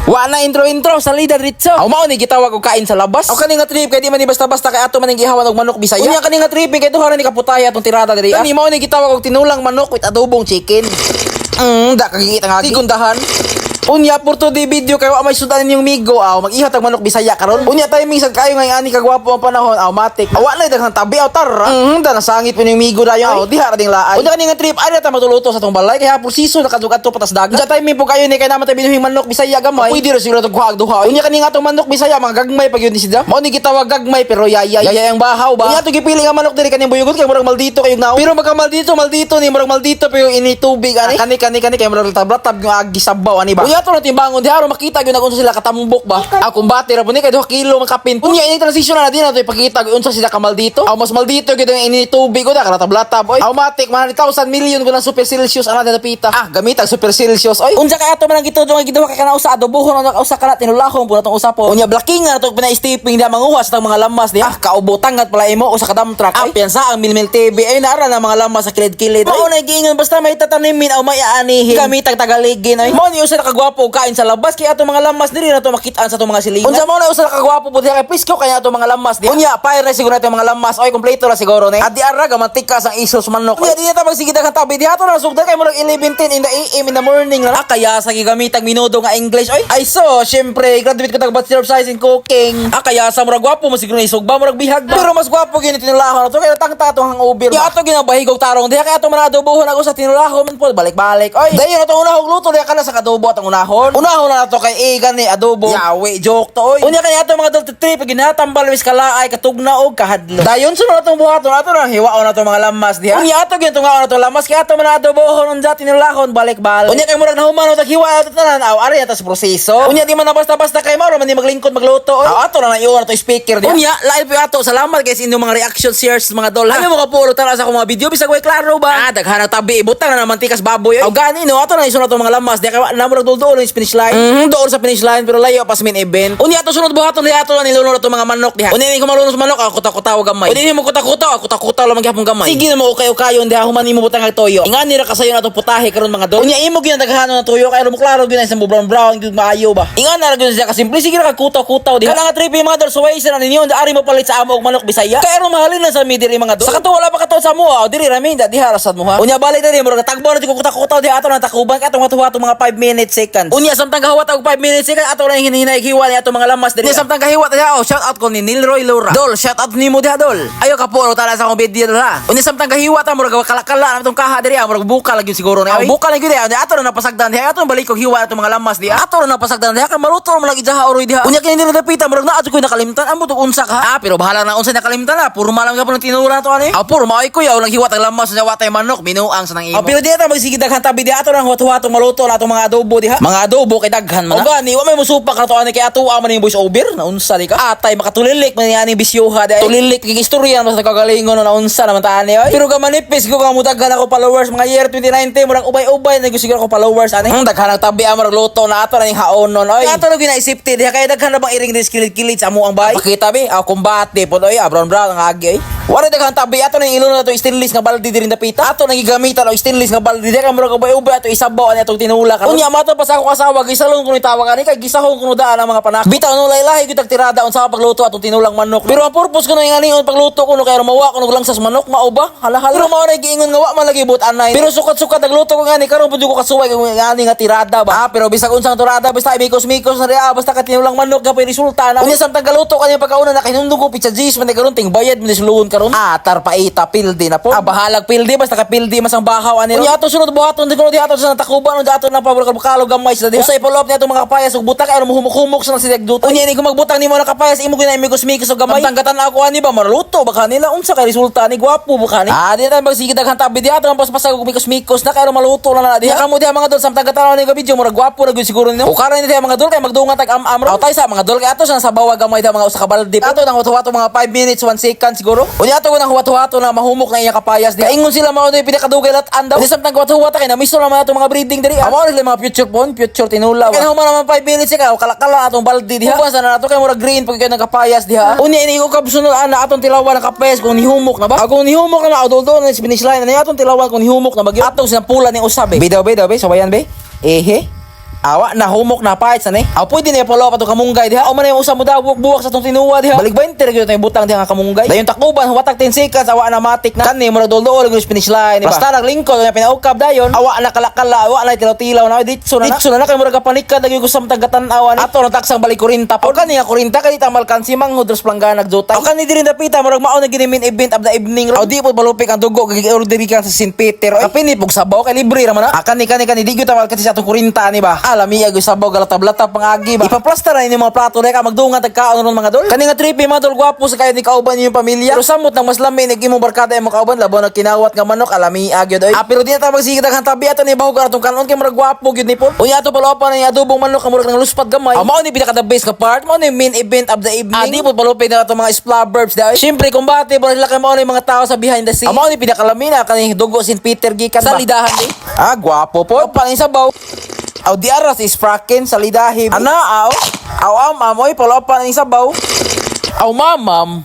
Wa na intro-intro sa leader ritso. Aw, mao ni gitawag og kain sa labas. Aw, kani nga trip kay di man ni basta-basta kay ato man ning gihawan og manok Bisaya. Unya kani nga trip kay duha ra ni kaputaya atong tirada diri. Kani mao ni gitawag og tinulang manok with adobong chicken. Da kagigit ang agi. Sigundahan. Unya for today video kay wa may sudan ninyong migo, aw mag-ihaw tag manok Bisaya karon. Unya timing sad kayo ngay ani kagwapo ang panahon, aw matik. Awa na daghang tabi, aw tara. Da nasangit po ning migo dayon, aw diha ra ding laay. Unya kani nga trip ay ta magtuluto sa tong balay kay hapon season nakadug adto patas dagat. Unya timing po kayo ni kay naman tay binuhing manok Bisaya gamay. Pwede ra siguro tog kuha duha. Unya kani nga atong manok Bisaya mga gagmay pag yun ni sila. Mao ni gitawag gagmay pero yaya. Yaya ang bahaw ba. Unya ato gipili nga manok diri kaning buyugot kay murag maldito kayong naong. Pero magka maldito maldito ni murag maldito pero ini tubig ani. Kani kani kani kay murag tab-tab yung agi sabaw ani ba. Unya ato na timbangon diha aron makita gyud unsa sila katambok ba. Ah, kumbate ra po ni kay 2 kilo man kapin. Unya ini transition na din nato ipakita gyud unsa sila kamaldito. Aw, mas maldito gyud ang ini tubig ko da kalatab-latab oy. Automatic 100,000 million ko ng super Celsius ana dapita. Ah, gamitag super Celsius oy. Unsa kay ato man ang gitudo nga giduha kay kana usa adobohon na usa kana tinulahon po natong usa po. Unya blocking nga to pina-stepping diha manguha sa tang mga lamas diha. Ah, kaubo tangat pala imo usa ka dump truck. Ah, piyansa ang Milmil TV ay naara na mga lamas sa kilid-kilid. Mao na giingon basta may tatanimin aw may aanihin. Gamitag Tagaligin oy. Mao ni usa nakagwapo og kain sa labas kay ato mga lamas diri na to makitaan sa atong mga silingan. Unsa mao na usa nakagwapo po diha kay presko kaya ato mga lamas diha. Unya fire na siguro ato mga lamas oy, kompleto ra siguro ni. Adi ara gamantika sang isos manok. Unya di na ta magsige daghang tabi diha ato na sugdan kay murag 11:10 in the AM in the morning na. Ah, kaya sa gigamitag minudo nga English oy. Ay so, syempre graduate ko tag Bachelor of Science in Cooking. Ah, kaya sa murag gwapo mo siguro ni sugba murag bihag ba. Pero mas gwapo gyud ni tinulahon ato kay tangta atong hangover. Ya ato ginabahigog tarong diha kay ato man adobohon ako sa tinulahon man po balik-balik. Oy, dayon ato unahog luto diha kana sa kadobo atong unahon. Unahon na nato kay eh gani adobo. Yawe joke to oy. Unya kay ato mga dol trip ginatambal wis kalaay katugna og kahadlo. Dayon sunod atong buhaton ato na hiwaon nato mga lamas diha. Unya ato gintungaon nato lamas kay ato man adobohon unsa tinulahon balik-balik. Unya kay murag nahuman og hiwa ato tanan aw ari ata sa proseso. Unya di man na basta-basta kay mao man di maglingkod magluto oy. Aw, ato na naiwan ato speaker diha. Unya live po ato, salamat guys inyong mga reaction shares mga dol. Ano mo kapulo tara sa akong mga video bisag way klaro ba. Ah, daghan ang tabi ibutang na naman tikas baboy oy. Aw gani no ato na isunod atong mga lamas diha kay na murag dulduol ang finish line. Doon sa finish line pero layo pa sa main event. Unya ato sunod buhaton diha ato na nilunod atong mga manok diha. Unya ni ko malunod sa manok ako kuta-kutaw gamay. Unya ni mo kuta-kutaw ako kuta-kutaw lamang gyapon gamay. Sige na mo ukay-ukayon diha human imo butang ang toyo. Ingani ra kasayon atong putahe karon mga dol. Unya imo gyud daghanon na toyo kay mo klaro gyud na sa brown brown gyud maayo ba. Ingana ra gyud siya kasimple, sige ra ka kutaw-kutaw diha. Kana nga trip mga dol suway sila ninyo ari mo palit sa amo og manok Bisaya. Kay aron mahalin na sa mi diri mga dol. Sa kato wala pa kato sa mo ah, diri ra mi diha ra sad mo ha. Unya balik diri murag tagbo na ko kuta-kutaw diha ato na takuban kay atong ato mga 5 minutes seconds. Unya samtang gahuwat og 5 minutes seconds ato lang hinhinay hiwa ni ato mga lamas diri. Unya samtang gahiwat diha, oh, shout out ko ni Nilroy Lora. Dol, shout out nimo diha dol. Ayo ka puro tala sa akong video dol ha. Unya samtang gahiwat ta murag kalakala na atong kaha diri ah, murag buka lagi siguro ni. Oh, buka lagi diha. Unya ato na napasagdan diha ato balik og hiwa ato mga lamas diha. Ato na napasagdan diha kay maluto man lagi diha oroy diha. Unya kini nila dapita murag naa ko nakalimtan amo tog unsa ka. Ah, pero bahala na unsa nakalimtan na. Puro malam ka po ng tinula to ani. Ah, puro maoy ko yaw lang hiwat ang lamas unya watay manok minuang sa nang imo. Ah, pero diha ta magsige daghan tabi diha ato nang huwat-huwat maluto na atong mga adobo diha. Mga adobo kay daghan man. O gani wa may musupak na to ani kay ato man yung voice over na unsa di ka. Atay makatulilik man ani bisyoha di. Tulilik kay istorya man sa kagalingon na unsa naman ta ani oy. Pero ka manipis ko nga mudaghan ako followers mga year 2019 murag ubay-ubay na siguro ako followers ani. Daghan ang tabi ang murag luto na ato na ning haonon oy. Ato na ginaisip diha kay daghan na bang iring din kilid-kilid sa amo ang bay. Pakita bi, ah, kumbate po oy, ah, brown brown ang agi oy. Wala daghan tabi ato nang ilon na to stainless nga balde diri dapita. Ato nang gigamitan og stainless nga balde diha kay murag ubay-ubay ato isabaw ani atong tinula karon. Unya mato pa sa akong asawa gisalon ko ni tawag ani kay gisahon ko daan ang mga panak. Bitaw no lahi gyud tirada unsa pagluto atong tinulang manok. Pero ang purpose ko nang ani pagluto ko no kay mawa ko nog langsas manok mao ba? Hala-hala. Pero mao na giingon nga wa man lagi but anay. Pero sukat-sukat nagluto ko ngani karon pud ko kasuway kung ngani nga tirada ba. Ah, pero bisag unsang tirada basta mikos-mikos na diha basta ka tinulang manok ka resulta na. Unya samtang galuto kanya pagkauna na kahinumdum ko pizza G's man karon ting bayad mo ni karon. Ah, tar paita pildi na po. Ah, bahalag pildi basta ka pildi mas ang bahaw ani. Unya ato sunod buhaton di ko di ato sa takuban unsa ato na pabukalo gamay sa diha. Usay follow up niya atong mga kapayas ug butak ay muhumok-humok sa sidag duto. Unya ini ko magbutang nimo na kapayas imo gina mikos-mikos og gamay. Tanggatan ako ani ba maluto ba kanila unsa kay resulta ni gwapo ba kani? Ah, di na magsige daghan tabi di ato ang paspasag og mikos-mikos na kay maluto na na diha. Kamo diha mga dol samtang gatan ni video murag gwapo na gyud siguro ninyo. Ukaran ni diha mga dol kay magdungan tag am-am. Aw tay sa mga dol kay ato sa sabaw gamay diha mga usa ka balde. Ato nang huwat mga 5 minutes 1 second siguro. Unya ato nang huwat na mahumok na iya kapayas diha. Kaingon sila mao ni pinakadugay lat-an daw. Di samtang huwat kay namiso naman ato mga breeding diri. Amo na mga future pon, future tinula. Kay human naman 5 minutes ka kalakala atong balde diha. Uban sa na nato kay murag green pag kay nagkapayas diha. Unya ini ko kabsunod ana atong tilawan ang kapayas kung nihumok na ba. Kung nihumok na na doon na finish line na atong tilawan kung nihumok na ba gyud. Atong sinampulan ni usab eh. Bidaw be, daw be, sabayan be. Ehe. Awa na humok na pahit sa ni. Aw, pwede na follow up atong kamunggay diha. Aw man yung usa mo dawok buwak sa atong tinuwa diha. Balik 20 ra gyud tayong butang diha nga kamunggay. Dayon takuban, watak 10 seconds, awa na matik na. Kani murag dol-dol gyud finish line. Basta naglingkod nya pinaukab dayon. Awa na kalakala, awa na tilaw-tilaw na ditso na. Ditso na na kay murag kapanikad lagi ko sa matag tan-awa ni. Ato na taksang balik 40 po. Kani nga 40 kay tamal kan si manghod ros planggana nagdutay. Aw kani diri dapita murag mao na gini main event of the evening. Aw di po balupik ang dugo gigi order gikan sa St. Peter. Oy. Kapini pug sabaw kay libre ra man na. Ah, kani kani kani di gyud tamal kasi sa atong 40 ani ba. Alam iya gyud sabaw galatab-latab pang agi ba. Ipaplasta ra ini mga plato rek magdungan tag kaon ron, mga dol. Kani nga trippy, mga dol, gwapo sa kayo ni kauban inyong pamilya. Pero samot nang mas lami nig imong barkada imong kauban, labaw na kinawat nga manok, alami gyud oy. Ah, pero di na ta magsigig daghang tabi, ato ni bahog atong kanon kay murag gwapo gyud ni po. Unya ato palopa na adobong manok nga murag nang luspad gamay. Ah, mao ni pinaka the best nga part, mao ni main event of the evening. Ah, di po palupig na atong mga splaverbs dai. Syempre kumbate bro sila kay mao ni mga tao sa behind the scene. Ah, mao ni pinakalami na kani dugo St. Peter gikan ba. Salidahan di. Ah, gwapo po. Paning sabaw. Aw di aras is frakken salidahi. Ana aw. Aw am amoy palopa ning sabaw. Aw mamam.